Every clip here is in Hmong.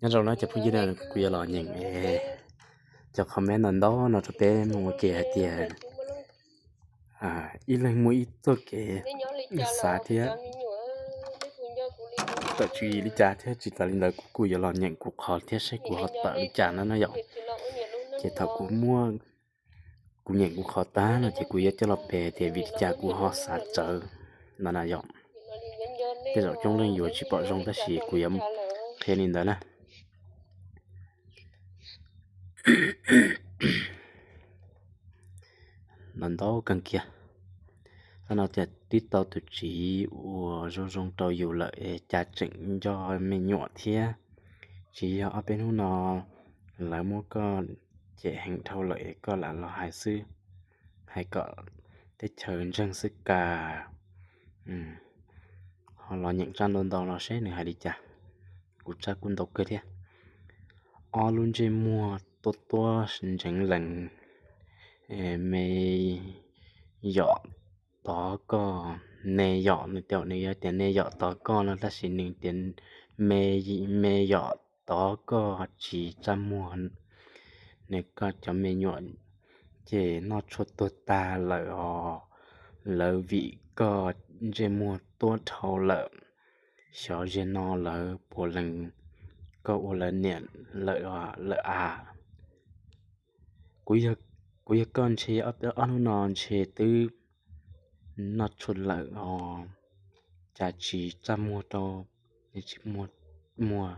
Nyob zoo na cov phooj ywg, kuv yuav los nyeem cov comment ntau ntau no rau peb mloog ua ke hais tias ib leeg muaj ib txoj kev xav thiab tawm tswv yim li cas thiab tsis tas li ntawd kuv kuj yuav los nyeem kuv qhov thiab seb kuv ho tawm li cas na no yom. Ces thaum kuv muab kuv nyeem kuv qhov tag no ces kuv yuav coj los piav tias vim li cas kuv ho xav txawv no na yom. Tej zaum coob leej yuav tsis pom zoo tab sis kuv yuav qhia li ntawd na. Ntau ntau kawg kiag. Qhov no tias twb tau tus txiv uas zoo zoo rau yus lawm es cas tseem nco me nyuam thiab. Tsis yog ob peb hnub no lawv muab koj cem heev dhau lawm es koj lam los hais xwb, hais kom teb chaws ntseeg xwb kas. Ho los nyeem tsab ntau ntau no seb nws hais li cas. Kuv tsab kuj ntau kawg thiab. Ob lub ntsej muag tuab tuab ntseev lees, me yom tod koj, ne yom, nws tias nws yuav tias ne yom tod koj no tab sis nws tias me, me yom tod koj tsis txaj muag. Nws koj cov me nyuam ces noj tshuaj tuag tag lawm os, lawv vim koj ntsej muag tuab dhau lawm. Xyov zaum no lawv puas lees koj ua lawv niam lawm, lawm as. Kuv yog koj ntshe ob hnub no ntshe twb noj tshuaj lawm os, cas tsis txaj muag rau, tsis muag, muag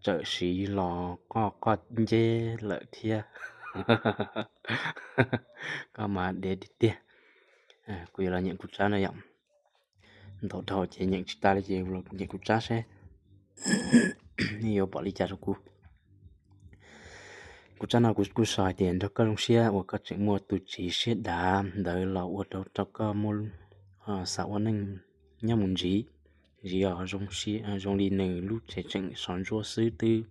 tsawm siv los qoj qoj nceb lawm thiab. Koj mas dev tiag tiag. Kuv yuav los nyeem kuv tsab no yom. Ntau dhau ces nyeem tsis tas li ces nyeem kuv tsab seb nej yuav pom li cas rau kuv. Kuv tsab no kuv kuj sau hais tias nrog koj zoo siab uas koj tseem muaj tus txiv siab dav ntawd los ua rau, rau koj muaj, xav ua neej nyob mus ntxiv. Ntxiv os, zoo li nws lub tsev tseem sov ntsuab xwb twb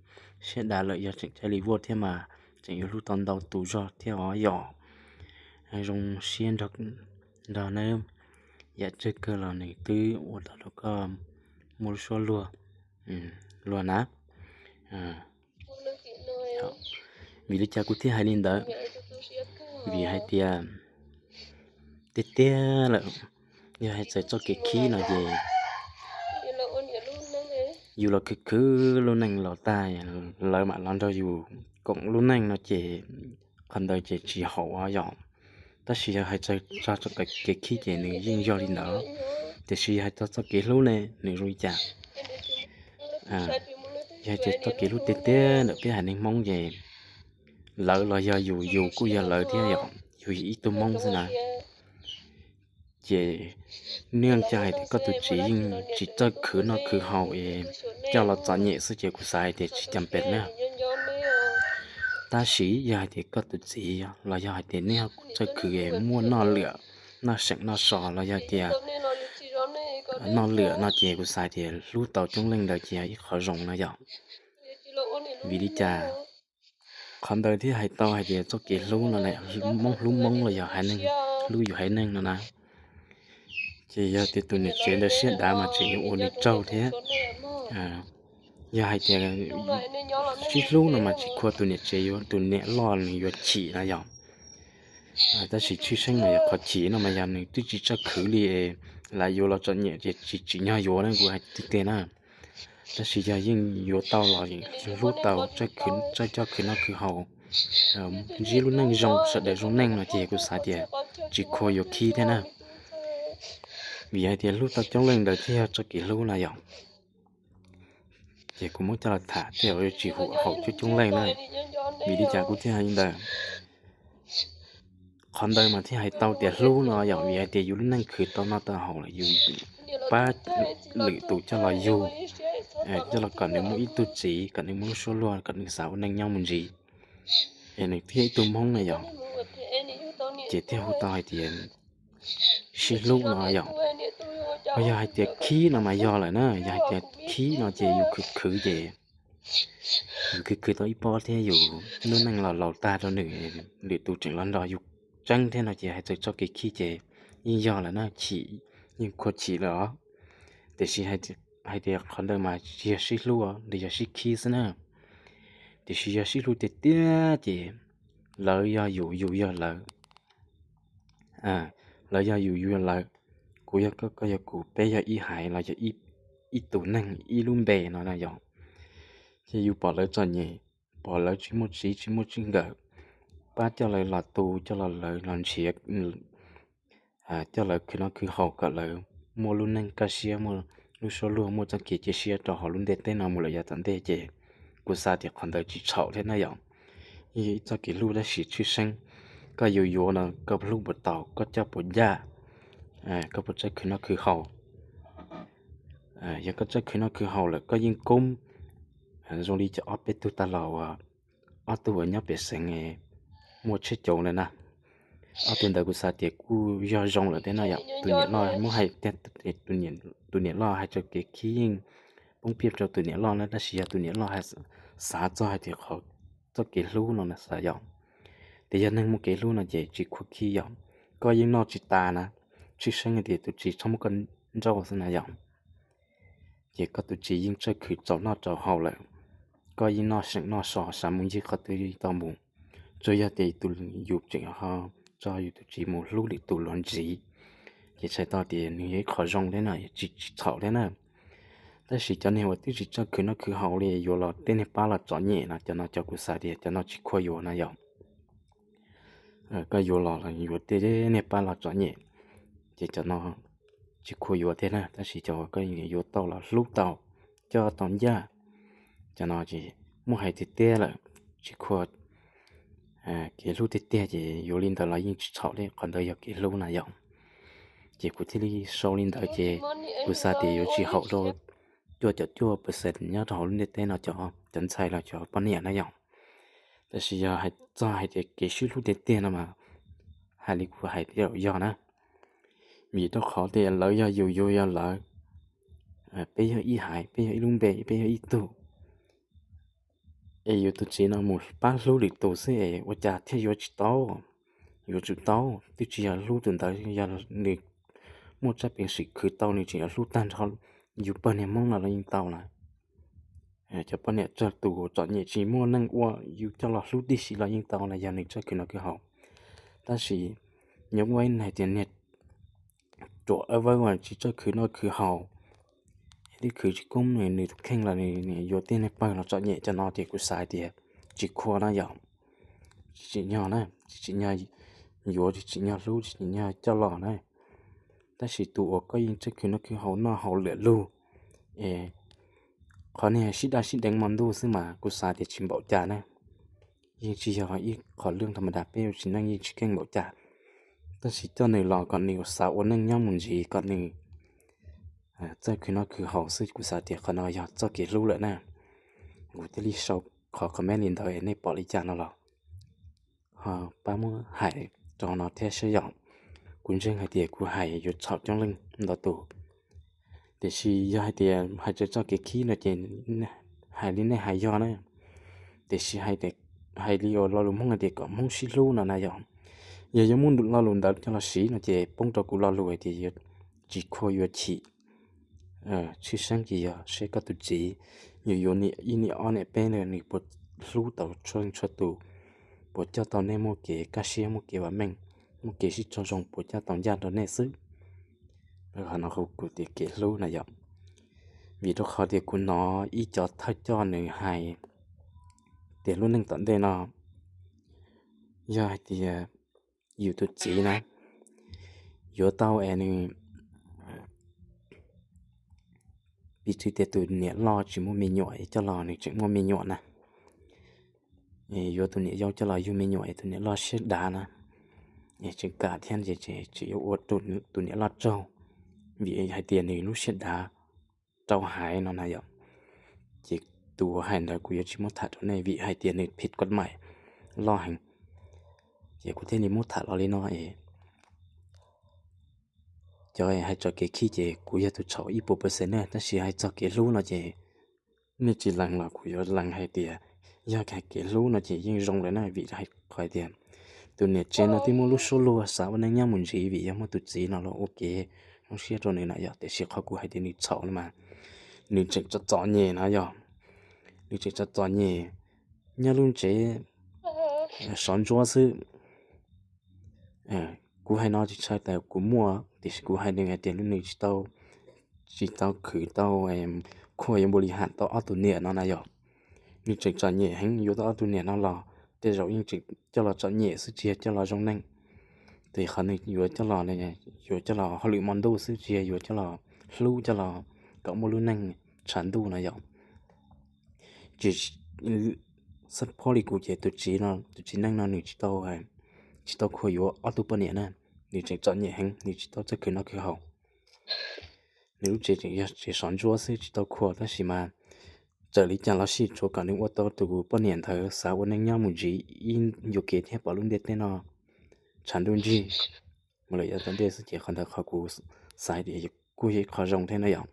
siab dav lawm, yog tseem caij li vuag thiab mas tseem yuav hlub tau ntau tus zog thiab os yom. Zoo siab nrog nawb, yam tsawg kawg los nws twb ua tau rau koj muaj lub suab luag, luag na. Vim li cas kuv thiaj hais li ntawd? Vim hais tias tiag tiag lawm, yog hais txawm txoj kev khib no ces yus los khwv khwv lub neej los tag, lawv mam los nrog yus koom lub neej no ces qhov ntawd ces tsis haum os yom. Tab sis yog hais txog txoj kev khib ces nws yeej yog li ntawd, tiam sis yog hais txog txoj kev hlub ne nws zoo li cas? Yog hais tias txoj kev hlub tiag tiag ntawm peb haiv neeg Hmoob ces lawv los yog yus, yus kuj yog lawv thiab yom, yus yog ib tug Hmoob xwb na. Ces nws coj hais tias koj tus txiv yeej tsis txawj khwv noj khwv haus es coj los txom nyem xwb ces kuv xav hais tias tsis cam pem na. Tab sis yog hais tias koj tus txiv los yog hais tias nej ho txawj khwv es muaj noj lwm, noj seem noj so los yog tias noj lwm no ces kuv xav tias hlub tau coob leej ntawd ces yog ib qho zoo no yom. Vim li cas qhov ntawd thiaj hais tau hais tias txoj kev hlub no, Hmoob hlub Hmoob los yog haiv neeg hlub yus haiv neeg no na, ces yog tias tus niam tsev ntawd siab dav mas tseem yuav ua nws tsaug thiab. Yog hais tias sib hlub no mas tsis khuam tus niam tsev, yuav tus niam loj nws yuav chim no yom. Tab sis tshwj xeeb mas yog qhov chim no mas yog nws twb tsis txawj khwv li, lam yuav los txom nyem ces tsis tsim nyog yuav na, kuv hais tiag tiag na. Tab sis yog yeej yuav tau los hlub tau, txawj coj khwv noj khwv haus, ntsib lub neej zoo, sawv daws zoo neej no ces kuv xav tias tsis khuam yuav khib thiab na. Vim hais tias hlub tau coob leej ntawd thiaj yog txoj kev hlub no yom. Ces kuv muab coj los tham tej zaum yuav tsis haum coob coob leej na. Vim li cas kuv thiaj hais li ntawd? Qhov ntawd mas thiaj hais tau tias hlub no yom, vim hais tias yus lub neej khwv tau noj tau haus lawm yus pab lwm tus coj los yug, coj los kom nws muaj ib tug txiv, kom nws muaj lub suab luag, kom nws xav ua neej nyob mus ntxiv, es nws thiaj ib tug Hmoob na yom. Ces thiaj hu tau hais tias sib hlub no yom. Ho yog hais tias khib no mas yog lawm na, yog hais tias khib no ces yus khwv khwv ces yus khwv khwv tau ib pob thiab yus lub neej los laus tag rau nws, lwm tus tseem los nrog yus tseeb thiab no ces hais txog txoj kev khib ces yeej yog lawm na, chim, yeej khuam chim lawm os. Tiam sis hais hais tias qhov ntawd mas tsis yog sib hlub, nws yog sib khib xwb na. Tiam sis yog sib hlub tiag tiag ces lawv yog yus, yus yog lawv, lawv yog yus, yus yog lawv, kuv yog koj, koj yog kuv, peb yog ib haiv los yog ib tug neeg ib lub npe no na yom. Ces yus pom lawv txom nyem, pom lawv tsis muaj txiv tsis muaj txij nkawm, pab coj lawv los tu, coj los lawv los nrhiav, coj lawv khwv noj khwv haus kom lawv muaj lub neej kaj siab, muaj lub suab luag, muaj txoj kev cia siab rau hauv lub ntiaj teb no mus lawm yav tom ntej ces kuv xav tias qhov ntawd tsis txhaum thiab na yom. Yog ib txoj kev hlub tab sis tshwj xeeb koj yuav yuav no koj hlub puas tau, koj coj puas ncaj, koj puas txawj khwv noj khwv haus. Yog koj txawj khwv noj khwv haus lawm koj yeej koob zoo li cov ob peb tug tag los uas ob tug uas nyob pem xeev muaj tsheb cauv lawm na. Ob tug ntawd kuv xav tias kuj yog zoo lawm thiab no yom. Tus niam loj muab hais, tus niam loj hais txog kev khib yeej poob piam rau tus niam loj na, tab sis yog tus niam loj hais, xav txog hais tias qhov txoj kev hlub no na xav yom. Tias yog neeg muaj kev hlub no ces tsis khuv khib yom. Koj yeej noj tsis tas na, tshwj xeeb hais tias tus txiv txhob muab koj nrauj xwb na yom. Ces koj tus txiv yeej txawj khwv txaus noj txaus haus lawm, koj yeej noj seem noj so xav mus ncig qhov twg tau mus. Tsuas yog tias yus tseem ho tso yus tus txiv mus hlub lwm tus los ntxiv, ces txhais tau tias nws yog ib qho zoo thiab no, tsis txhaum thiab na. Tab sis cov neeg uas twb tsis txawj khwv noj khwv haus li yuav los tej niag pab los txom nyem no, cov no cov kuv xav tias cov no tsis khuam yuav na yom. Koj yuav los los yuav tej niag pab los txom nyem, ces cov no tsis khuam yuav thiab na. Tab sis cov uas koj yuav tau los hlub tau, coj tau ncaj, cov no ces muaj hais tiag tiag lawm, tsis khuam kev hlub tiag tiag ces yuav li ntawd los yeej tsis txhaum li, qhov ntawd yog kev hlub na yom. Ces kuv thiaj li sau li ntawd ces kuv xav tias yuav tsis haum rau cuaj caum cuaj percent nyob rau hauv lub ntiaj teb no cov ntxhais los cov poj niam na yom. Tab sis yog hais txog hais tias kev sib hlub tiag tiag no mas hais li kuv hais tias yog na, vim rau qhov tias lawv yog yus, yus yog lawv, peb yog ib haiv, peb yog ib lub npe, peb yog ib tug. Es yus tus txiv no mus pab hlub lwm tus xwb es ua cas thiaj yuav tsis tau? Yuav tsum tau, twb tsis yog hlub tus ntawd, yog nws muaj tsab peev xwm khwv tau nws tseem yuav hlub tag nrho yus pawg niag Hmoob no los yeej tau lawm. Cov poj niam tsawg tus txom nyem tsis muaj neeg ua yus coj los hlub tib si los yeej tau los yog nws txawj khwv noj khwv haus. Tab sis nyob ua ib hais tias niag ruam awb vawb uas tsis txawj khwv noj khwv haus, twb khwv tsis koob nws tus kheej los nws yuav tej niag pawg los txom nyem cov no ces kuv xav hais tias tsis khuam na yom. Tsis tsim nyog na, tsis tsim nyog yuav, tsis tsim nyog hlub, tsis tsim nyog coj los na. Tab sis tus uas koj yeej txawj khwv noj khwv haus noj haus lwm lug, es qhov niag sib daj sib deev hmo ntuj xwb mas kuv xav tias tsis npaum cas na. Yeej tsis yog ib qho lwj thas mas das, peb ua txiv neej yeej tsis keej npaum cas. Tab sis coj nws los kom nws xav ua neej nyob mus ntxiv, kom nws txawj khwv noj khwv haus xwb, kuv xav tias qhov no yog txoj kev hlub lawm na. Kuv thiaj li sau qhov comment li ntawd, nej pom li cas no los ho pab muab hais rau no thiab seb yom. Kuv ntseeg hais tias kuv hais yuav txhaum coob leej ntau tus, tiam sis yog hais tias hais txog txoj kev khib no ces hais li nej hais yog na, tiam sis hais li uas lo lus Hmoob hais tias kom Hmoob sib hlub no na yom. Yog yuav muab lo lus ntawd coj los siv no ces poob rau kuv lo lus hais tias yuav tsis khuam yuav chim. Tshwj xeeb ces yog seb koj tus txiv yuav yuav ib niam ob niam peb na, nws puas hlub tau txhua leej txhua tus, puas coj tau nej muaj kev kaj siab, muaj kev vam meej, muaj kev sib raug zoo, puas coj tau ncaj rau nej xwb. Qhov no hu kuv tias kev hlub na yom. Vim rau qhov tias kuv hnov ib cov thawj coj nws hais tias lub neej tom ntej no yog hais tias yus tus txiv na yuav tau es nws piv txwv tias tus niam loj tsis muaj me nyuam es coj los nws tseem muaj me nyuam na. Yuav tus niam yau coj los yug me nyuam es tus niam loj siab dav na, es tseem kam thiab ces tseem yuav ua tus niam loj tsaug, vim hais tias nws lub siab dav rau haiv no na yom. Ces tus uas hais ntawd kuv yuav tsis muab tham rau nej vim hais tias nws phim koj maim loj heev, ces kuv thiaj li muab tham los li no es cov hais txog kev khib ces kuv yog tus txhaum ib puas percent na, tab sis hais txog kev hlub no ces nej tsis lees los kuv yuav lees hais tias yog hais kev hlub no ces yeej zoo lawm na, vim hais qhov tias tus niam tsev no twb muaj lub suab luag xav ua neej nyob mus ntxiv vim yog muaj tus txiv no los ua kev zoo siab rau nws na yom, tiam sis qhov kuv hais tias nws txhaum no mas nws tseem txom txom nyem no yog, nws tseem txom txom nyem nyob lub tsev sov ntsuab xwb. Kuv hais no tsis tshaj tas kuv muaj, tiam sis kuv hais nws hais tias nws tsis tau, tsis tau khwv tau, khuaj yuav npaum li ham tau ob tug niam no na yog. Nws tseem txom nyem heev, yuav tau ob tug niam no los tej zaum yeej tseem coj los txom nyem xwb, tsis yog coj los zoo neej. Tes qhov nws yuav coj los, yuav coj los hauj lwm hmo ntuj xwb, tsis yog yuav coj los hlub coj los kom muaj lub neej tshav ntuj no yog. Tsis xab phob li kuv ces tus txiv no, tus txiv neej no nws tsis tau, tsis tau khuam yuav ob tug poj niam na, nws tseem txom nyem heev, nws tsis tau txawj khwv noj khwv haus. Nws lub tsev tseem yog tsev sov ntsuab xwb, tsis tau khuam, tab sis mas txawm li cas los sis tsuav kom nws ua tau tus poj niam ntawd xav ua neej nyob mus ntxiv ib yuam kev thiab pom lub ntiaj teb no tshav ntuj ntsig mus lawm yav tom ntej xwb ces qhov ntawd qhov kuv xav tias kuj yog ib qho zoo thiab na yom.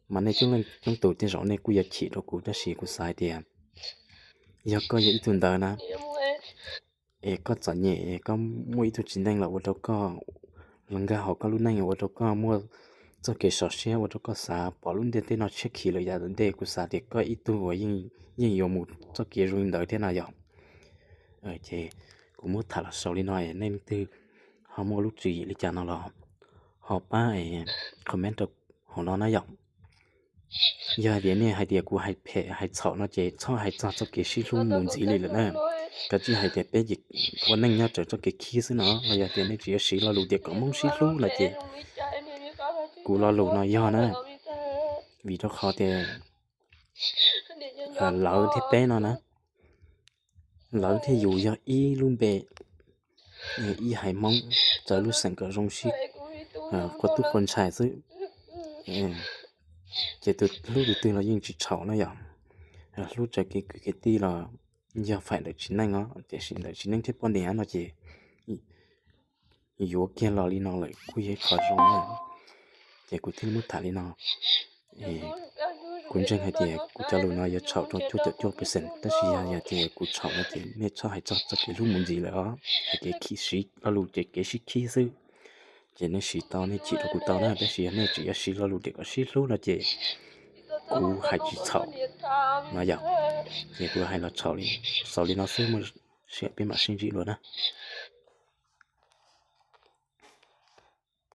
Mas nej coob leej coob tus tej zaum nej kuj yuav chim rau kuv, tab sis kuv xav hais tias yog koj yog ib tug ntawd na, es koj txom nyem, koj muaj ib tug txiv neej los ua rau koj, los nkag hauv koj lub neej ua rau koj muaj txoj kev sov siab, ua rau koj xav pom lub ntiaj teb no tshiab khiv lawm yav tom ntej, kuv xav tias koj ib tug uas yeej yuav mus txoj kev zoo li ntawd thiab na yom. Ces kuv muab tham los xaus li no, nej leej twg ho muaj lub tswv yim li cas no los ho pab comment rau hauv no na yom. Yog hais tias nej hais tias kuv hais phem hais txhaum no ces txhob hais txog txoj kev sib hlub mus ntxiv li lawm na. Kav tsij hais tias peb ces ua neej nyob raws txoj kev khib xwb no, los yog tias nej tsis yuav siv lo lus tias kom Hmoob sib hlub no ces kuv lo lus no yog na, vim rau qhov tias lawv thiab peb no na, lawv thiab yus yog ib lub npe, ib haiv Hmoob txawv lub xeem kom zoo sib quav tub quav ntxhais xwb. Ces tus hlub tus twg los yeej tsis txhaum na yom. Hlub raws kev kwv kev tij los yog faim ntawm txiv neej os, tiam sis ntawm txiv neej thiab poj niam no ces yuav kiag los li no lawm kuj yog ib qho zoo na. Ces kuv thiaj muab tham li no. Kuv ntseeg hais tias kuv cov lus no yuav txhaum rau cuaj caum cuaj percent, tab sis yog tias kuv txhaum no ces nej txhob hais txog txoj kev hlub mus ntxiv lawm os, hais tias siv lo lus ces kev sib khib xwb. Ces nej siv tau nej chim rau kuv tau na, tab sis yog nej tseem yuav siv lo lus tias kom sib hlub no ces kuv hais tsis txhaum no yom. Ces kuv hais los txhaum li, xaus li no xwb, muaj sij hawm peb mam sib ntsib dua na.